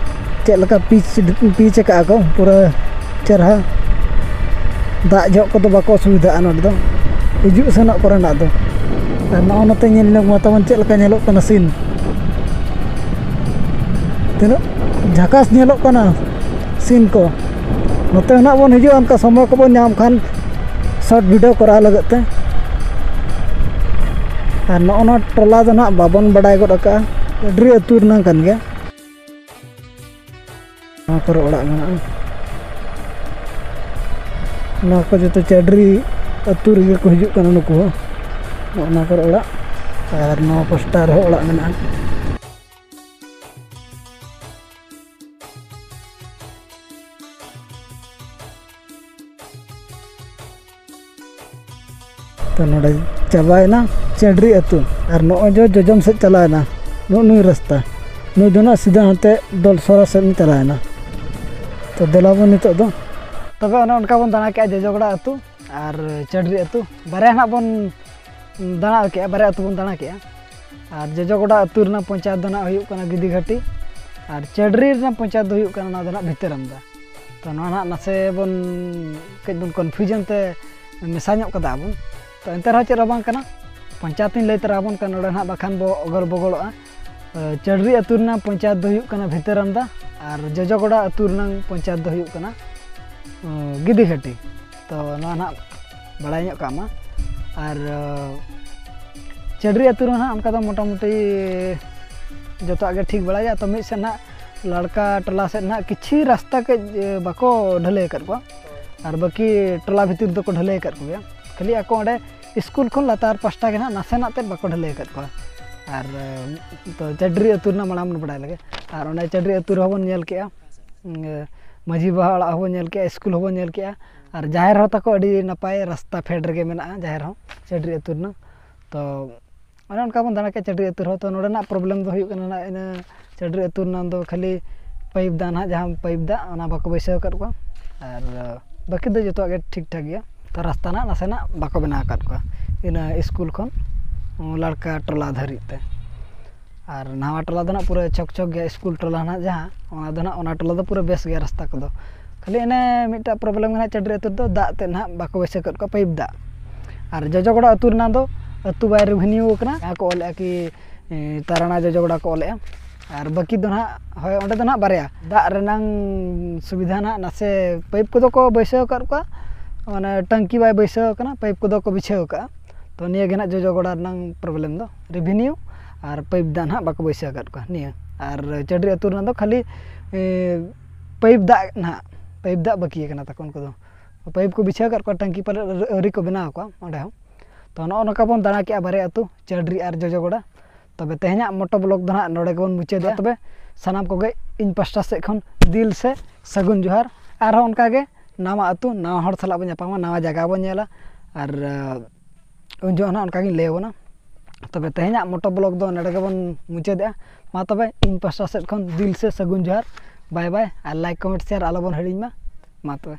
ᱪᱮᱫ ᱞᱮᱠᱟ ᱯᱤᱪ, ᱯᱤᱪ ᱟᱠᱟᱫᱼᱟ ᱠᱚ, ᱯᱩᱨᱟᱹ ᱪᱮᱨᱦᱟ᱾ ᱫᱟᱜ ᱡᱚᱦᱚᱜ ᱠᱚᱫᱚ ᱵᱟᱠᱚ ᱚᱥᱩᱵᱤᱫᱷᱟᱜᱼᱟ ᱱᱚᱰᱮ ᱫᱚ᱾ ᱦᱤᱡᱩᱜ ᱥᱮᱱᱚᱜ ᱠᱚᱨᱮᱱᱟᱜ ᱫᱚ᱾ ᱟᱨ ᱱᱚᱜᱼᱚ ᱱᱚᱛᱮ ᱧᱮᱞ ᱧᱚᱜ ᱢᱟ ᱛᱟᱵᱚᱱ ᱪᱮᱫ ᱞᱮᱠᱟ ᱧᱮᱞᱚᱜ ᱠᱟᱱᱟ ᱥᱤᱱ, ᱛᱤᱱᱟᱹᱜ ᱡᱷᱟᱠᱟᱥ ᱧᱮᱞᱚᱜ ᱠᱟᱱᱟ ᱥᱤᱱ ᱠᱚ᱾ ᱱᱚᱛᱮ ᱦᱚᱸ ᱱᱟᱜ ᱵᱚᱱ ᱦᱤᱡᱩᱜᱼᱟ, ᱚᱱᱠᱟ ᱥᱚᱢᱚᱭ ᱠᱚᱵᱚᱱ ᱧᱟᱢ ᱠᱷᱟᱱ ᱥᱚᱨᱴ ᱵᱷᱤᱰᱤᱭᱳ ᱠᱚᱨᱟᱣ ᱞᱟᱹᱜᱤᱫ ᱛᱮ᱾ ᱟᱨ ᱱᱚᱜᱼᱚ ᱱᱚᱣᱟ ᱴᱚᱞᱟ ᱫᱚ ᱱᱟᱜ ᱵᱟᱵᱚᱱ ᱵᱟᱰᱟᱭ ᱜᱚᱫ ᱟᱠᱟᱫᱼᱟ, ᱟᱹᱰᱤ ᱟᱹᱛᱩ ᱨᱮᱱᱟᱜ ᱠᱟᱱ ᱜᱮᱭᱟ᱾ ᱱᱚᱣᱟ ᱠᱚᱨᱮ ᱚᱲᱟᱜ ᱢᱮᱱᱟᱜᱼᱟ᱾ ᱱᱚᱣᱟ ᱠᱚ ᱡᱚᱛᱚ ᱪᱟᱹᱰᱨᱤ ᱟᱹᱛᱩ ᱨᱮᱜᱮ ᱠᱚ ᱦᱤᱡᱩᱜ ᱠᱟᱱᱟ ᱱᱩᱠᱩ ᱦᱚᱸ᱾ ᱱᱚᱜᱼᱚ ᱱᱚᱣᱟ ᱠᱚᱨᱮ ᱚᱲᱟᱜ, ᱟᱨ ᱱᱚᱣᱟ ᱯᱟᱥᱴᱟ ᱨᱮᱦᱚᱸ ᱚᱲᱟᱜ ᱢᱮᱱᱟᱜᱼᱟ᱾ ᱛᱚ ᱱᱚᱰᱮ ᱪᱟᱵᱟᱭᱮᱱᱟ ᱪᱟᱹᱰᱨᱤ ᱟᱹᱛᱩ᱾ ᱟᱨ ᱱᱚᱜᱼᱚᱭ ᱡᱚ ᱡᱚᱡᱚᱢ ᱥᱮᱫ ᱪᱟᱞᱟᱣᱮᱱᱟ, ᱱᱚᱜᱼᱚ ᱱᱩᱭ ᱨᱟᱥᱛᱟ, ᱱᱩᱭ ᱫᱚ ᱱᱟᱜ ᱥᱤᱫᱷᱟ ᱦᱟᱱᱛᱮ ᱫᱚᱞᱥᱚᱨᱟ ᱥᱮᱫ ᱮᱢ ᱪᱟᱞᱟᱣᱮᱱᱟ᱾ ᱛᱚ ᱫᱮᱞᱟ ᱵᱚᱱ ᱱᱤᱛᱚᱜ ᱫᱚ᱾ ᱛᱚᱵᱮ ᱚᱱᱮ ᱚᱱᱠᱟ ᱵᱚᱱ ᱫᱟᱬᱟ ᱠᱮᱜᱼᱟ ᱡᱚᱡᱚᱜᱚᱲᱟ ᱟᱹᱛᱩ ᱟᱨ ᱪᱟᱹᱰᱨᱤ ᱟᱹᱛᱩ, ᱵᱟᱨᱭᱟ ᱱᱟᱜ ᱵᱚᱱ ᱫᱟᱬᱟ ᱠᱮᱜᱼᱟ, ᱵᱟᱨᱭᱟ ᱟᱹᱛᱩ ᱵᱚᱱ ᱫᱟᱬᱟ ᱠᱮᱜᱼᱟ᱾ ᱟᱨ ᱡᱚᱡᱚᱜᱚᱰᱟ ᱟᱹᱛᱩ ᱨᱮᱱᱟᱜ ᱯᱚᱧᱪᱟᱭᱮᱛ ᱫᱚ ᱱᱟᱜ ᱦᱩᱭᱩᱜ ᱠᱟᱱᱟ ᱜᱤᱫᱤᱜᱷᱟᱹᱴᱤ, ᱟᱨ ᱪᱟᱹᱰᱨᱤ ᱨᱮᱱᱟᱜ ᱯᱚᱧᱪᱟᱭᱮᱛ ᱫᱚ ᱦᱩᱭᱩᱜ ᱠᱟᱱᱟ ᱱᱚᱣᱟ ᱫᱚ ᱱᱟᱜ ᱵᱷᱤᱛᱟᱹᱨᱟᱢᱫᱟ᱾ ᱛᱚ ᱱᱚᱣᱟ ᱱᱟᱜ ᱱᱟᱥᱮ ᱵᱚᱱ ᱠᱟᱹᱡ ᱵᱚᱱ ᱠᱚᱱᱯᱷᱤᱭᱩᱡᱚᱱ ᱛᱮ ᱢᱮᱥᱟ ᱧᱚᱜ ᱠᱟᱫᱟ ᱵᱚᱱ᱾ ᱛᱚ ᱮᱱᱛᱮ ᱨᱮᱦᱚᱸ ᱪᱮᱫ ᱦᱚᱸ ᱵᱟᱝ ᱠᱟᱱᱟ, ᱯᱚᱧᱪᱟᱭᱮᱛ ᱤᱧ ᱞᱟᱹᱭ ᱛᱚᱨᱟ ᱟᱵᱚᱱ ᱠᱟᱱᱟ ᱱᱚᱰᱮ ᱱᱟᱜ, ᱵᱟᱠᱷᱟᱱ ᱵᱚ ᱚᱜᱚᱞ ᱵᱚᱜᱚᱞᱚᱜᱼᱟ᱾ ᱪᱟᱹᱰᱨᱤ ᱟᱹᱛᱩ ᱨᱮᱱᱟᱜ ᱯᱚᱧᱪᱟᱭᱮᱛ ᱫᱚ ᱦᱩᱭᱩᱜ ᱠᱟᱱᱟ ᱵᱷᱤᱛᱟᱹᱨᱟᱢᱫᱟ ᱟᱨ ᱡᱚᱡᱚᱜᱚᱰᱟ ᱟᱹᱛᱩ ᱨᱮᱱᱟᱜ ᱯᱚᱧᱪᱟᱭᱮᱛ ᱫᱚ ᱦᱩᱭᱩᱜ ᱠᱟᱱᱟ ᱜᱤᱫᱤᱜᱷᱟᱹᱴᱤ᱾ ᱛᱚ ᱱᱚᱣᱟ ᱱᱟᱜ ᱵᱟᱲᱟᱭ ᱧᱚᱜ ᱠᱟᱜ ᱢᱟ᱾ ᱟᱨ ᱪᱟᱹᱰᱨᱤ ᱟᱹᱛᱩ ᱨᱮᱦᱚᱸ ᱱᱟᱜ ᱚᱱᱠᱟ ᱫᱚ ᱢᱚᱴᱟᱢᱩᱴᱤ ᱡᱚᱛᱚᱣᱟᱜ ᱜᱮ ᱴᱷᱤᱠ ᱵᱟᱲᱟ ᱜᱮᱭᱟ᱾ ᱛᱚ ᱢᱤᱫ ᱥᱮᱫ ᱱᱟᱜ ᱞᱟᱲᱠᱟ ᱴᱚᱞᱟ ᱥᱮᱫ ᱱᱟᱜ ᱠᱤᱪᱷᱤ ᱨᱟᱥᱛᱟ ᱠᱟᱹᱡ ᱵᱟᱠᱚ ᱰᱷᱟᱹᱞᱟᱹᱭ ᱟᱠᱟᱫ ᱠᱚᱣᱟ, ᱟᱨ ᱵᱟᱹᱠᱤ ᱴᱚᱞᱟ ᱵᱷᱤᱛᱤᱨ ᱫᱚᱠᱚ ᱰᱷᱟᱹᱞᱟᱹᱭ ᱟᱠᱟᱫ ᱠᱚᱜᱮᱭᱟ᱾ ᱠᱷᱟᱹᱞᱤ ᱟᱠᱚ ᱚᱸᱰᱮ ᱥᱠᱩᱞ ᱠᱷᱚᱱ ᱞᱟᱛᱟᱨ ᱯᱟᱥᱴᱟ ᱜᱮ ᱱᱟᱜ ᱱᱟᱥᱮᱱᱟᱜ ᱛᱮᱫ ᱵᱟᱠᱚ ᱰᱷᱟᱹᱞᱟᱹᱭ ᱟᱠᱟᱫ ᱠᱚᱣᱟ᱾ ᱟᱨ ᱛᱚ ᱪᱟᱹᱰᱨᱤ ᱟᱹᱛᱩ ᱨᱮᱱᱟᱜ ᱢᱟᱲᱟᱝ ᱵᱚᱱ ᱵᱟᱲᱟᱭ ᱞᱮᱜᱮ᱾ ᱟᱨ ᱚᱸᱰᱮ ᱪᱟᱹᱰᱨᱤ ᱟᱹᱛᱩ ᱨᱮᱦᱚᱸ ᱵᱚᱱ ᱧᱮᱞ ᱠᱮᱜᱼᱟ, ᱢᱟᱹᱡᱷᱤ ᱵᱟᱵᱟ ᱚᱲᱟᱜ ᱦᱚᱸᱵᱚᱱ ᱧᱮᱞ ᱠᱮᱜᱼᱟ, ᱥᱠᱩᱞ ᱦᱚᱸᱵᱚᱱ ᱧᱮᱞ ᱠᱮᱜᱼᱟ᱾ ᱟᱨ ᱡᱟᱦᱮᱨ ᱦᱚᱸ ᱛᱟᱠᱚ ᱟᱹᱰᱤ ᱱᱟᱯᱟᱭ ᱨᱟᱥᱛᱟ ᱯᱷᱮᱰ ᱨᱮᱜᱮ ᱢᱮᱱᱟᱜᱼᱟ ᱡᱟᱦᱮᱨ ᱦᱚᱸ ᱪᱟᱹᱰᱨᱤ ᱟᱹᱛᱩ ᱨᱮᱱᱟᱜ᱾ ᱛᱚ ᱚᱱᱮ ᱚᱱᱠᱟ ᱵᱚᱱ ᱫᱟᱬᱟ ᱠᱮᱜᱼᱟ ᱪᱟᱹᱰᱨᱤ ᱟᱹᱛᱩ ᱨᱮᱦᱚᱸ᱾ ᱛᱚ ᱱᱚᱰᱮᱱᱟᱜ ᱯᱨᱚᱵᱞᱮᱢ ᱫᱚ ᱦᱩᱭᱩᱜ ᱠᱟᱱᱟ ᱱᱟᱜ ᱤᱱᱟᱹ ᱪᱟᱹᱰᱨᱤ ᱟᱹᱛᱩ ᱨᱮᱱᱟᱜ ᱫᱚ ᱠᱷᱟᱹᱞᱤ ᱯᱟᱭᱤᱯ ᱫᱟᱜ ᱱᱟᱜ, ᱡᱟᱦᱟᱸ ᱯᱟᱭᱤᱯ ᱫᱟᱜ ᱚᱱᱟ ᱵᱟᱠᱚ ᱵᱟᱹᱭᱥᱟᱹᱣ ᱟᱠᱟᱫ ᱠᱚᱣᱟ᱾ ᱟᱨ ᱵᱟᱹᱠᱤ ᱫᱚ ᱡᱚᱛᱚᱣᱟᱜ ᱜᱮ ᱴᱷᱤᱠ ᱴᱷᱟᱠ ᱜᱮᱭᱟ᱾ ᱛᱚ ᱨᱟᱥᱛᱟ ᱱᱟᱜ ᱱᱟᱥᱮᱱᱟᱜ ᱵᱟᱠᱚ ᱵᱮᱱᱟᱣ ᱟᱠᱟᱫ ᱠᱚᱣᱟ ᱤᱱᱟᱹ ᱥᱠᱩᱞ ᱠᱷᱚᱱ ᱞᱟᱲᱠᱟ ᱴᱚᱞᱟ ᱫᱷᱟᱹᱨᱤᱡ ᱛᱮ᱾ ᱟᱨ ᱱᱟᱣᱟ ᱴᱚᱞᱟ ᱫᱚ ᱱᱟᱜ ᱯᱩᱨᱟᱹ ᱪᱷᱚᱠ ᱪᱷᱚᱠ ᱜᱮᱭᱟ, ᱥᱠᱩᱞ ᱴᱚᱞᱟ ᱱᱟᱜ ᱡᱟᱦᱟᱸ, ᱚᱱᱟ ᱫᱚ ᱱᱟᱜ, ᱚᱱᱟ ᱴᱚᱞᱟ ᱫᱚ ᱯᱩᱨᱟᱹ ᱵᱮᱥ ᱜᱮᱭᱟ ᱨᱟᱥᱛᱟ ᱠᱚᱫᱚ᱾ ᱠᱷᱟᱹᱞᱤ ᱤᱱᱟᱹ ᱢᱤᱫᱴᱟᱜ ᱯᱨᱚᱵᱞᱮᱢ ᱜᱮ ᱱᱟᱜ, ᱪᱟᱹᱰᱨᱤ ᱟᱹᱛᱩ ᱨᱮᱫᱚ ᱫᱟᱜ ᱛᱮᱫ ᱱᱟᱜ ᱵᱟᱠᱚ ᱵᱟᱹᱭᱥᱟᱹᱣ ᱠᱟᱫ ᱠᱚᱣᱟ, ᱯᱟᱭᱤᱯ ᱫᱟᱜ᱾ ᱟᱨ ᱡᱚᱡᱚᱜᱚᱲᱟ ᱟᱹᱛᱩ ᱨᱮᱱᱟᱜ ᱫᱚ ᱟᱹᱛᱩ ᱵᱟᱭ ᱨᱮᱵᱷᱮᱱᱤᱭᱩ ᱠᱟᱱᱟ, ᱡᱟᱦᱟᱸ ᱠᱚ ᱚᱞᱮᱜᱼᱟ ᱠᱤ ᱮ, ᱛᱟᱨᱟᱱᱟ ᱡᱚᱡᱚᱜᱚᱲᱟ ᱠᱚ ᱚᱞᱮᱜᱼᱟ᱾ ᱟᱨ ᱵᱟᱹᱠᱤ ᱫᱚ ᱱᱟᱦᱟᱜ, ᱦᱳᱭ, ᱚᱸᱰᱮ ᱫᱚ ᱱᱟᱦᱟᱜ ᱵᱟᱨᱭᱟ ᱫᱟᱜ ᱨᱮᱱᱟᱝ ᱥᱩᱵᱤᱫᱷᱟ ᱱᱟᱦᱟᱜ ᱱᱟᱥᱮ ᱯᱟᱭᱤᱯ ᱠᱚᱫᱚ ᱠᱚ ᱵᱟᱹᱭᱥᱟᱹᱣ ᱟᱠᱟᱫ ᱠᱚᱣᱟ, ᱢᱟᱱᱮ ᱴᱟᱝᱠᱤ ᱵᱟᱭ ᱵᱟᱹᱭᱥᱟᱹᱣ ᱟᱠᱟᱱᱟ, ᱯᱟᱭᱤᱯ ᱠᱚᱫᱚ ᱠᱚ ᱵᱤᱪᱷᱟᱹᱣ ᱟᱠᱟᱫᱼᱟ᱾ ᱛᱚ ᱱᱤᱭᱟᱹ ᱜᱮ ᱱᱟᱦᱟᱜ ᱡᱚᱡᱚᱜᱚᱲᱟ ᱨᱮᱱᱟᱝ ᱯᱨᱚᱵᱞᱮᱢ ᱫᱚ, ᱨᱮᱵᱷᱮᱱᱤᱭᱩ ᱟᱨ ᱯᱟᱭᱤᱯ ᱫᱟᱜ ᱱᱟᱦᱟᱜ ᱵᱟᱠᱚ ᱵᱟᱹᱭᱥᱟᱹᱣ ᱟᱠᱟᱫ ᱠᱚᱣᱟ ᱱᱤᱭᱟᱹ᱾ ᱟᱨ ᱪᱟᱹᱰᱨᱤ ᱟᱹᱛᱩ ᱨᱮᱱᱟᱜ ᱫᱚ ᱠᱷᱟᱹᱞᱤ ᱮ, ᱯᱟᱭᱤᱯ ᱫᱟᱜ ᱱᱟᱦᱟᱜ, ᱯᱟᱭᱤᱯ ᱫᱟᱜ ᱵᱟᱹᱠᱤ ᱟᱠᱟᱱᱟ ᱛᱟᱠᱚ ᱩᱱᱠᱩ ᱫᱚ᱾ ᱯᱟᱭᱤᱯ ᱠᱚ ᱵᱤᱪᱷᱟᱹᱣ ᱟᱠᱟᱫ ᱠᱚᱣᱟ, ᱴᱟᱝᱠᱤ ᱯᱟᱞᱮ ᱟᱹᱣᱨᱤ ᱠᱚ ᱵᱮᱱᱟᱣ ᱟᱠᱚᱣᱟ ᱚᱸᱰᱮ ᱦᱚᱸ᱾ ᱛᱚ ᱱᱚᱜᱼᱚ ᱱᱚᱝᱠᱟ ᱵᱚᱱ ᱫᱟᱬᱟ ᱠᱮᱜᱼᱟ ᱵᱟᱨᱭᱟ ᱟᱹᱛᱩ, ᱪᱟᱹᱰᱨᱤ ᱟᱨ ᱡᱚᱡᱚᱜᱚᱲᱟ᱾ ᱛᱚᱵᱮ ᱛᱮᱦᱮᱧᱟᱜ ᱢᱚᱴᱳ ᱵᱞᱚᱜ ᱫᱚ ᱱᱟᱦᱟᱜ ᱱᱚᱰᱮ ᱜᱮᱵᱚᱱ ᱢᱩᱪᱟᱹᱫᱟ᱾ ᱛᱚᱵᱮ ᱥᱟᱱᱟᱢ ᱠᱚᱜᱮ ᱤᱧ ᱯᱟᱥᱴᱟ ᱥᱮᱫ ᱠᱷᱚᱱ ᱫᱤᱞ ᱥᱮ ᱥᱟᱹᱜᱩᱱ ᱡᱚᱦᱟᱨ᱾ ᱟᱨᱦᱚᱸ ᱚᱱᱠᱟᱜᱮ ᱱᱟᱣᱟ ᱟᱹᱛᱩ, ᱱᱟᱣᱟ ᱦᱚᱲ ᱥᱟᱞᱟᱜ ᱵᱚᱱ ᱧᱟᱯᱟᱢᱟ, ᱱᱟᱣᱟ ᱡᱟᱭᱜᱟ ᱵᱚᱱ ᱧᱮᱞᱟ᱾ ᱟᱨ ᱟᱸ, ᱩᱱ ᱡᱚᱦᱚᱜ ᱱᱟᱦᱟᱜ ᱚᱱᱠᱟᱜᱤᱧ ᱞᱟᱹᱭ ᱟᱵᱚᱱᱟ᱾ ᱛᱚᱵᱮ ᱛᱮᱦᱮᱧᱟᱜ ᱢᱚᱴᱳ ᱵᱞᱚᱜ ᱫᱚ ᱱᱚᱰᱮ ᱜᱮᱵᱚᱱ ᱢᱩᱪᱟᱹᱫᱮᱜᱼᱟ᱾ ᱢᱟ ᱛᱚᱵᱮ ᱤᱧ ᱯᱟᱥᱴᱟ ᱥᱮᱫ ᱠᱷᱚᱱ ᱫᱤᱞ ᱥᱮ ᱥᱟᱹᱜᱩᱱ ᱡᱚᱦᱟᱨ, ᱵᱟᱭ ᱵᱟᱭ᱾ ᱟᱨ ᱞᱟᱭᱤᱠ, ᱠᱚᱢᱮᱱᱴ, ᱥᱮᱭᱟᱨ ᱟᱞᱚᱵᱚᱱ ᱦᱤᱲᱤᱧ ᱢᱟ᱾ ᱢᱟ ᱛᱚᱵᱮ᱾